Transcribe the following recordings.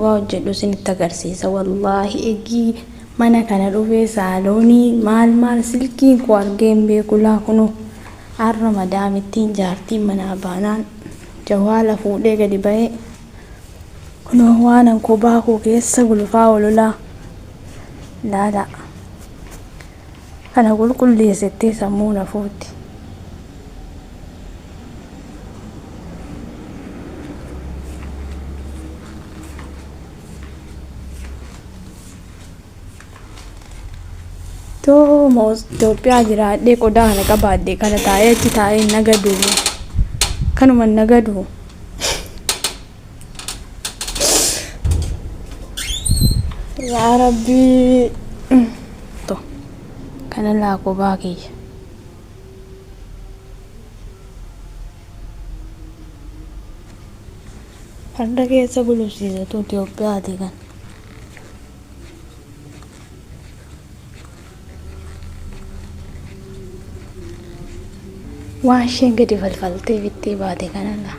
Waa hojjedhu isinitti agarsiisa. Wallaahi egii mana kana dhufee saaloonii maal maal silkiin koo argee hin beeku laa kunoo har'a madaamittiin jaartiin manaa baanaan jawaala fuudhee gadi ba'ee kunoo waanan kophaa koo keessa gulufaa oolulaa laala kana qulqulleessettee sammuu na fuuti. Too Itoophiyaa jiraadhee qodaa kana qabaadhe kana taa'ee achi taa'ee hin nagadu. Kanuma hin nagadu. Yaa Rabbii. To kana laa kophaa kiyya. Farda keessa gulufsiisatu Itoophiyaati kan. Waan isheen gadi falfaltee fixxee baate kanarra.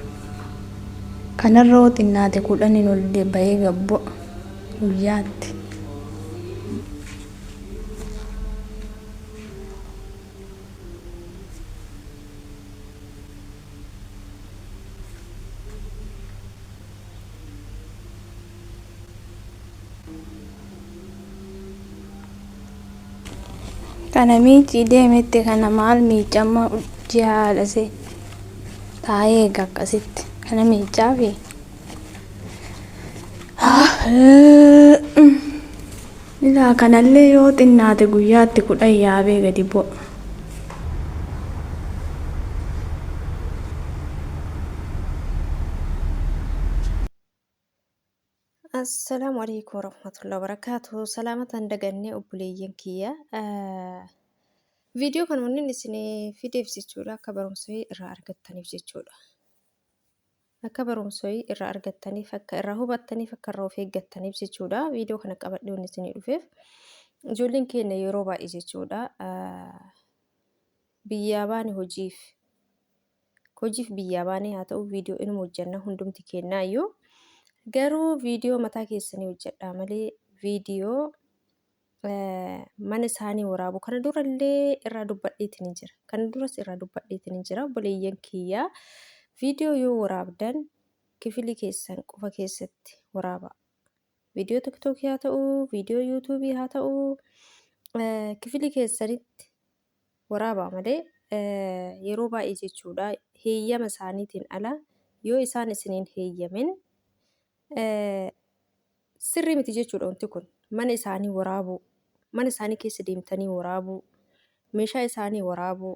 Kanarra hoo xinnaate kudhaniin ol bahee gabbu'a guyyaatti. Kana miicii deemetti kana maal miicamma ji'a haadhasee taa'ee eega akkasitti kana miicaafi. Ilaa kanallee yoo xinnaate guyyaatti 10 yaabee gadi bu'a. Assalaamu alaikum warahmatullahi wabarakaatu. Salaamata hin dagannee obboleeyyan kiyya. Viidiyoo kana wanni isin fideef jechuudha akka barumsa irraa argattaniif jechuudha. Akka barumsa irraa argattaniif, akka irraa hubattaniif, akka irraa of eeggattaniif jechuudha. Viidiyoo kana qabadhee wanni isin dhufeef ijoolleen keenya yeroo baay'ee jechuudha biyyaa baane hojiif Hojiif biyyaa baanee haa ta'u viidiyoo inuma hojjanna hundumti keennaayyuu. Garuu viidiyoo mataa keessanii hojjedhaa malee viidiyoo mana isaanii waraabu kana durallee irraa dubbadheetiin hin jira. Kana duras irraa dubbadheetiin hin jira. Obboleeyyan kiyyaa viidiyoo yoo waraabdan kifilii keessan qofa keessatti waraabaa. Viidiyoo tiktookii haa ta'u, viidiyoo yuutuubii haa ta'u, kifilii keessanitti waraabaa malee yeroo baay'ee jechuudha heeyyama isaaniitiin ala yoo isaan isiniin heeyyamin sirrii miti jechuudha wanti kun mana isaanii waraabuu mana isaanii keessa deemtanii waraabuu meeshaa isaanii waraabuu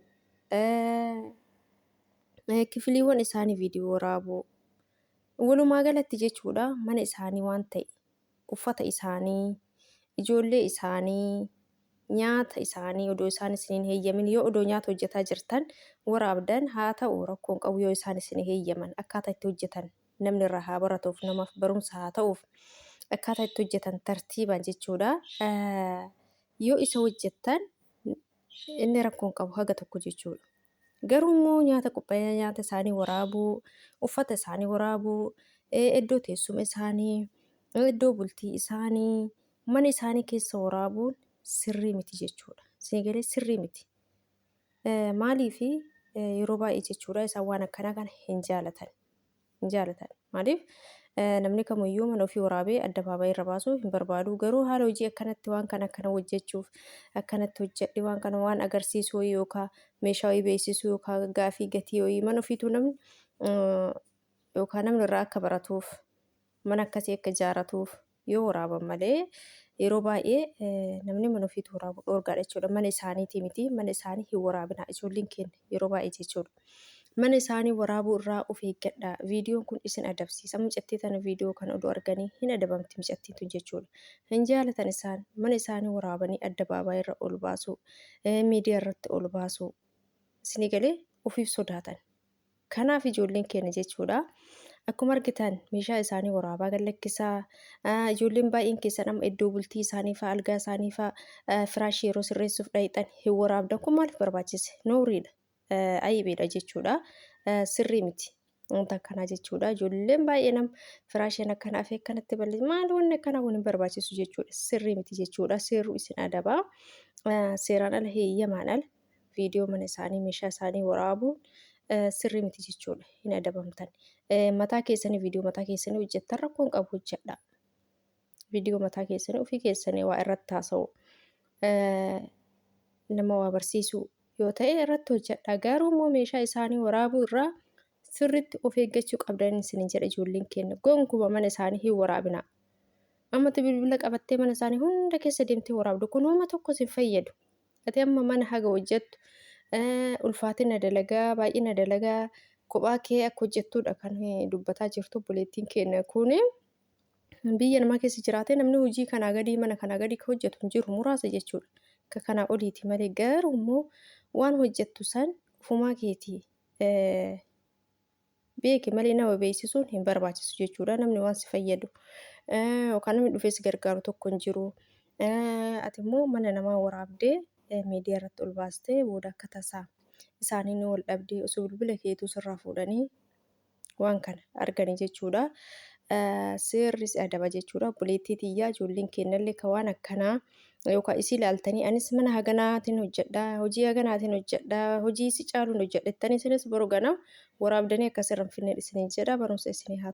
kifiliiwwan isaanii viidiyoo waraabuu walumaa galatti jechuudha mana isaanii waan ta'e uffata isaanii, ijoollee isaanii, nyaata isaanii odoo isaan isin hin heeyyamin yoo odoo nyaata hojjetaa jirtan waraabdan haa ta'u rakkoon qabu yoo isaan isin heeyyaman akkaataa itti hojjetan namni irraa haa baratuuf namaaf barumsa haa ta'uuf akkaataa itti hojjetan tartiibaan jechuudha. Yoo isa hojjettan inni rakkoon qabu haga tokko jechuudha. Garuu immoo nyaata qophaa'ina nyaata isaanii waraabuu, uffata isaanii waraabuu, iddoo teessuma isaanii, iddoo bultii isaanii, mana isaanii keessa waraabuun sirrii miti jechuudha. Isin galee sirrii miti. Maaliif yeroo baay'ee jechuudha isaan waan akkanaa kana hin jaalatan. Hin jaalatan. Maaliif namni kamiyyuu mana ofii waraabee addabaabaayii irra baasuu hin barbaadu. Garuu haala hojii akkanatti waan kana akkana hojjechuuf akkanatti hojjedhe waan kana waan agarsiisuu wayii yookaan meeshaa wayii beeksisuu yookaan gaafii gatii wayii mana ofiituu namni yookaan namni irraa akka baratuuf mana akkasii akka ijaaratuuf yoo waraaban malee yeroo baay'ee namni mana ofiitu waraabu dhoorgaadha jechuudha. Mana isaaniitii miti mana isaanii hin waraabinaa ijoolleen keenya yeroo baay'ee jechuudha. Mana isaanii waraabuu irraa of eeggadhaa. Viidiyoon kun isin adabsiisa. Mucattii tana viidiyoo kana odoo arganii hin adabamti mucattiin tun jechuudha. Hin jaalatan isaan mana isaanii waraabanii addabaabaayii irra ol baasuu, miidiyaa irratti ol baasuu. Isinii galee ofiif sodaatan. Kanaaf ijoolleen keenya jechuudha. Akkuma argitan meeshaa isaanii waraabaa gad lakkisaa. Ijoolleen baay'een keessan amma iddoo bultii isaanii fa'aa algaa isaanii fa'aa firaashii yeroo sirreessuuf dhayxan hin waraabdan. Kun maaliif barbaachise? Nooriidha. Ayibeedha jechuudha. Sirrii miti. Wanta akkanaa jechuudha. Ijoolleen baay'ee nam firaasheen akkanaa fi akkanatti balleessu. Maal wanni akkanaa kun hin barbaachisu jechuudha. Sirrii miti jechuudha. Seerru isin adaba. Seeraan ala heeyyamaan ala viidiyoo mana isaanii meeshaa isaanii waraabuun sirrii miti jechuudha. Hin adabamtan. Mataa keessanii viidiyoo mataa keessanii hojjettan rakkoon qabu hojjedha. Viidiyoo mataa keessanii ofii keessanii waa irratti haasa'u. Nama waa barsiisuu yoo ta'e irratti hojjedha. Garuu immoo meeshaa isaanii waraabuu irraa sirriitti of eeggachuu qabdan isinin jedha ijoolleen keenya. Gonkuma mana isaanii hin waraabinaa. Ammatti bilbila qabattee mana isaanii hunda keessa deemtee waraabdu kun homa tokko sin fayyadu. Ati amma mana haga hojjettu ulfaatina dalagaa baay'ina dalagaa kophaa kee akka hojjettudha kan dubbataa jirtu obboleettiin keenya kuni. Biyya namaa keessa jiraatee namni hojii kanaa gadii mana kanaa gadii ka hojjetu hin jiru muraasa jechuudha. Ka kanaa oliiti malee garuu immoo waan hojjettu san ofumaa keetii beeki malee nama beeksisuun hin barbaachisu jechuudha. Namni waan si fayyadu yookaan namni dhufee si gargaaru tokko hin jiru. Ati immoo mana namaa waraabdee miidiyaa irratti ol baastee booda akka tasaa isaaniin wal dhabdee osoo bilbila keetuu sirraa fuudhanii waan kana arganii jechuudha. Seerri si adaba jechuudha. Obboleettii tiyyaa ijoolleen keennallee ka waan akkanaa yookaan isii ilaaltanii anis mana haganaatiin hojjedha, hojii haganaatiin hojjedha, hojii si caaluun hojjedha jettanii isinis boru ganam waraabdanii akka sirra hin finne isiniin jedha barumsa isinii haa.